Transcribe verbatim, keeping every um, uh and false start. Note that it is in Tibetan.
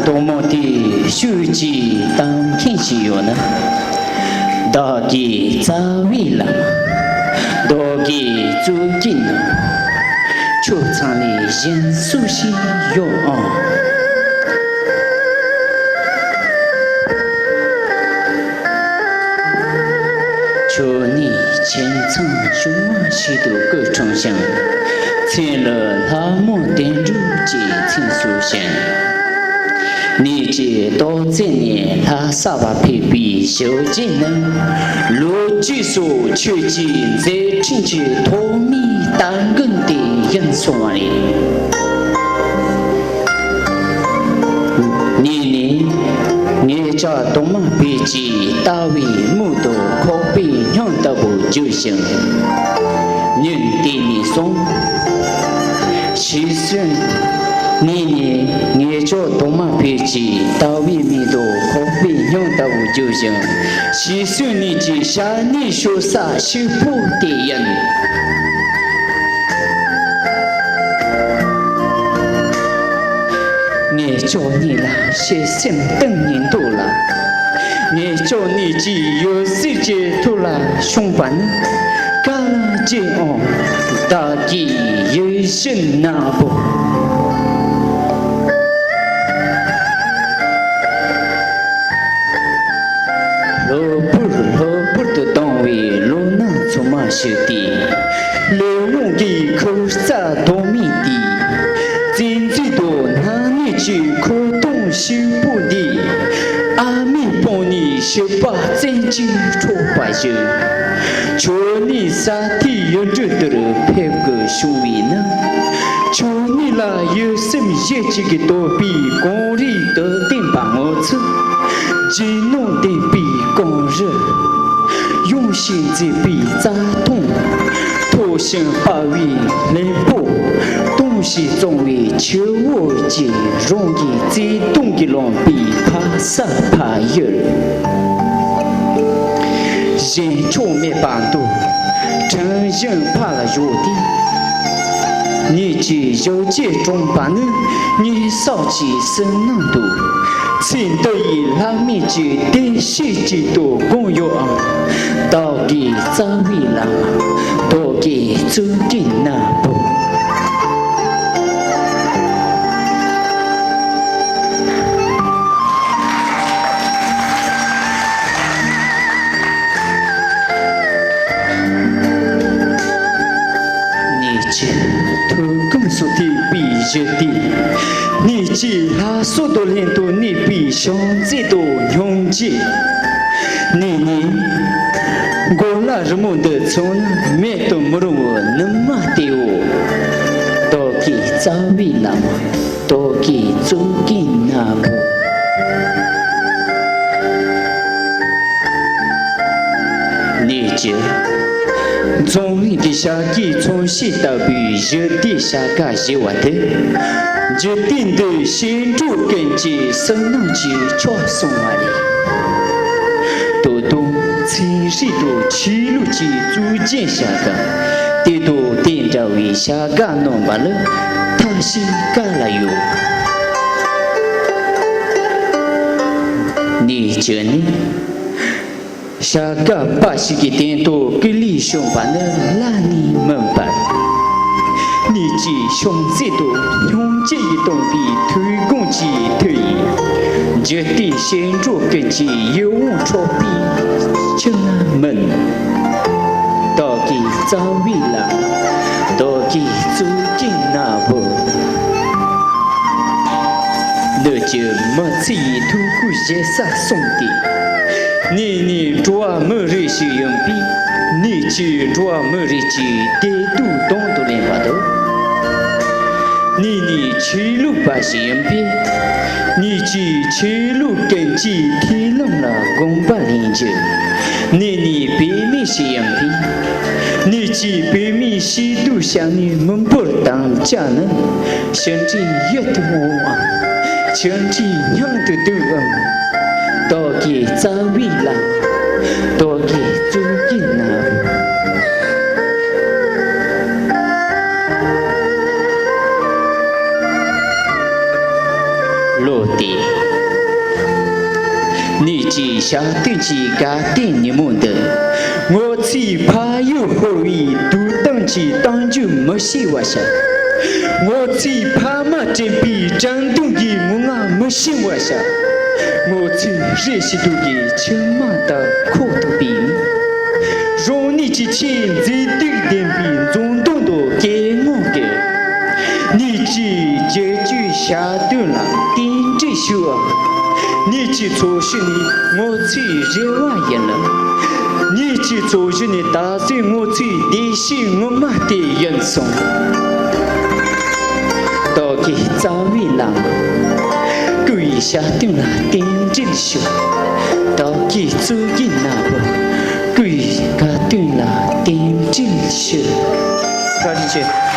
གདོང་མོ་དེ་ཤུགས་ཀྱིས་བཏང་མཁན་ཞིག་ཡོད་ན། བདག་གི་རྩ་བའི་བླ་མ། བདག་གི་གཙུག་གི་ན། ཁྱོད་ཚང་ལས་གཞན་སུ་ཞིག་ཡོད་ཨང་། ཁྱོད་ནི་ཁྱིམ་ཚང་ཆུང་མ་ཞིག་ཏུ་སྐུ་འཁྲུངས་ཤིང་། མཚན་ལ་ལྷ་མོ་བདེ་འགྲོ་ཅེས་མཚན་གསོལ་ཞིང་། ཉིད་ཀྱི་རྡོ་རྩེ་ནས་ལྷ་ས་བ་ཕེབས་པའི་ཞབས་རྗེས་ནི། ལོ་རྒྱུས་སུ་ཁྱོད་ཀྱི་མཛད་འཕྲིན་གྱི་ཐོག་མའི་རྟ་མགོན་དེ་ཡིན་སོང་བ་རེད། ཉིད་ནི་ངེད་ཅག་གདོང་དམར་བོད་ཀྱི་ལྟ་བའི་སྨད་དུ་ཁོག་པའི་སྙིང་ལྟ་བུ་གྱུར་ཞིང་། ཉིན་དེ་ནས་བཟུང་། ཕྱིས་སུ་ཉིད་ནི་ངེད་ཅག་གདོང་དམར་བོད་ཀྱི་ལྟ་བའི་སྨད་དུ་ཁོག་པའི་སྙིང་ལྟ་བུ་གྱུར་ཞིང་། ཕྱིས་སུ་ཉིད་ཀྱི་ཞལ་ནས་ཤོར་ས་ཤི་བོ་དེ་ཡིན། ངེད་ཅག་གཉིས་ལ་ཤེས་སེམས་གཏིང་ནས་འདུག་ལ། ངེད་ཅག་གཉིས་ཀྱི་ཡོད་ཚད་ཀྱི་ཐོག་ལ་བྱུང་བ་ནི། ག་ལ་ཅི་ཨང་བདག་གི་ཡིད་བཞིན་ནག་པོ། ལྷོད་པོར་ལྷོད་པོར་དུ་ལྡང་བའི་ལོ་ན་ཚོད་མ་ཞིག་སྟེ། ལས་དབང་གིས་ཁུར་རྩ་རྡོ་མིག་དེ། བཙན་འཛུལ་དུ་སྣང་ནས་ཀྱི་ཁུར་སྟོང་ཞིག་པོ་འདི། ཨ་མའི་པང་ནས་ཞིག་པ་བཙན་གྱིས་འཕྲོག་པ་བཞིན། ཁྱོད་ནི་ས་མཐའི་ཡུལ་གྲུ་འདིར་ཕེབས་དགོས་བྱུང་བས་ན། ཁྱོད་ཉིད་ལ་ཡིད་སེམས་ཡིད་གཅིག་གིས་འདོད་པའི་གངས་རི་དུ་ལྡན་པ་ངོ་ཚ། ལྗིད་ནོར་ལྡན་པའི་གངས་རི། ཡངས་ཤིང་མཛེས་པའི་རྩྭ་ཐང་། མཐོ་ཞིང་དཔའ་བའི་གླིང་བུ། སྟོང་ཞིང་གཙང་བའི་ཆུ་བོ་བཅས་རང་གི་བརྩེ་དུང་གིས་བསླངས་པའི་ཕ་ས་ཕ་ཡུལ། གཞན་ཕྱོགས་མེད་པ་འདུག་དྲན་བཞིན་ཕར་ལ་བཞུགས་ཏེ། ཉིད་ཀྱི་ཞབས་རྗེས་དྲངས་པ་ནི་ཉེས་བསགས་ཀྱི་བསོད་ནམས་འདུག་ཚེ་འདི་ཡི་ལྷ་མིག་གི་བདེ་གཤེགས་ཅིག་ཏུ་དགོངས་ཡོད་ཨང་། བདག་གི་རྩ་བའི་བླ་མ། བདག་གི་གཙུག་གི་ན་བུ། ཉིད་ཀྱི་ཐུགས་དགོངས་སུ་ཐུག་པའི་གཞི་དེ། ཉིད་ཀྱི་ལྷ་སྲོག་ཏུ་ལྷན་དུ་གནས་པའི་བྱམས་བརྩེ་དང་སྙིང་རྗེ། ཉིད་ནི་མགོ་ལ་རི་མོ་འདི་མཚོན་ན་མེད་དུ་མི་རུང་བའི་ནུ་མ་སྟེའོ། བདག་གི་རྩ་བའི་བླ་མ། བདག་གི་གཙུག་གི་ན་བུ། ཉིད་ཀྱི་རྫོང་རིང་གི་ཤར་གྱི་མཚོན་བྱེད་ལྟ་བུའི་གཞི་དེའི་བྱ་དགའ་ཞེས་པ་དེ། འཇིག་རྟེན་འདིའི་བྱེ་འགྲོ་ཀུན་གྱི་བསོད་ནམས་ཀྱིས་ཆགས་སོང་བ་རེད། ད་དུང་ཚན་རིག་དང་ཆོས་ལུགས་ཀྱི་གཙུག་རྒྱན་བྱ་དགའ། དེ་དང་དེ་འདྲ་བའི་བྱ་དགའ་རྣམ་པ་ལ་ཐབས་ཤེས་ག་ལ་ཡོད། ཉིད་ཀྱི་ནི། བྱ་དགའ་འབའ་ཞིག་གི་སྟེང་དུ་སྐུ་ལུས་བྱོན་པ་ནི་བླ་ནི་མིན་པར། ཉིད་ཀྱི་བྱམས་བརྩེ་དང་སྙིང་རྗེ་ཡིས་བཏང་བའི་ཐུགས་དགོངས་ཀྱི་མཐུ་ཡིས། འཇིག་རྟེན་བྱེ་འགྲོ་ཀུན་གྱི་ཡིད་དབང་འཕྲོག་པའི་ཕྱིར་ན་མིན། བདག་གི་རྩ་བའི་བླ་མ། བདག་གི་གཙུག་གི་ན་བུ། ཉིད་ཀྱི་མི་ཚེ་ཡི་ཐུགས་ཁུར་བཞེས་ས་གསུངས་ཏེ། ཉིད་ནི་འགྲོ་བ་མི་རིགས་ཤིག་ཡིན་པས། ཉིད་ཀྱིས་འགྲོ་བ་མི་རིགས་ཀྱི་བདེ་སྡུག་དང་དུ་ལེན་པ་དང་། ཉིད་ནི་ཆོས་ལུགས་པ་ཞིག་ཡིན་པས། ཉིད་ཀྱིས་ཆོས་ལུགས་ཀུན་གྱི་ཐུན་ལམ་ལ་དགོངས་པ་ལེན་རྒྱུ། ཉིད་ནི་བུད་མེད་ཞིག་ཡིན་པས། ཉིད་ཀྱིས་བུད་མེད་ཞིག་ཏུ་བྱ་ནི་མི་འབོར་དམ་བཅའ་ནི། ཕྱི་འབྲེལ་ཡིད་དུ་འོང་ཨང་། ཕྱི་འབྲེལ་སྙིང་དུ་སྡུག་ཨང་། བདག་གི་རྩ་བའི་བླ་མ། བདག་གི་གཙུག་གི་ན་བུ། ལོ་སྟེ། ཉིད་ཀྱི་ཞལ་སྟོན་གྱི་དགའ་སྟོན་ཉིན་མོ་འདི། ངོ་ཚའི་ཕ་ཡུལ་ཤོར་བའི་སྡུག་གཏམ་གྱི་གཏམ་རྒྱུད་མི་ཤེས་པར་བཞག། ངོ་ཚའི་ཕ་མ་དྲན་པའི་དྲན་གདུང་གི་ངུ་ངག་མི་ཤེས་པར་བཞག། ངོ་ཚའི་རེ་ཞིག་སྡུག་གི་མཆི་མ་ལྟར་ཁོག་ཐུག་པའི། རང་ཉིད་ཀྱི་ཆེས་མཛེས་སྡུག་ལྡན་པའི་འཛུམ་མདངས་དང་སྐྱེ་ངོ་གི། ཉིད་ཀྱི་རྒྱལ་གཅེས་ཞལ་སྟོན་ལ་རྟེན་འབྲེལ་ཞུ། ཉིད་ཀྱི་འཚོ་བྱེད་ནི་ངོ་ཚའི་རེ་བ་ཡིན་ལ། ཉིད་ཀྱི་འཚོ་བྱེད་ནི་ད་གཟོད་ངོ་ཚའི་བདེ་སྐྱིད་ངོ་མ་དེ་ཡིན་སོང་། བདག་གི་རྩ་བའི་བླ་མ། སྐུ་ཡི་ཞལ་སྟོན་ལ་རྟེན་འབྲེལ་ཞུ། བདག་གི་གཙུག་གི་ན་བུ། སྐུ་ཡི་དགའ་སྟོན་ལ་རྟེན་འབྲེལ་ཞུ། བཀའ་དྲིན་ཆེ།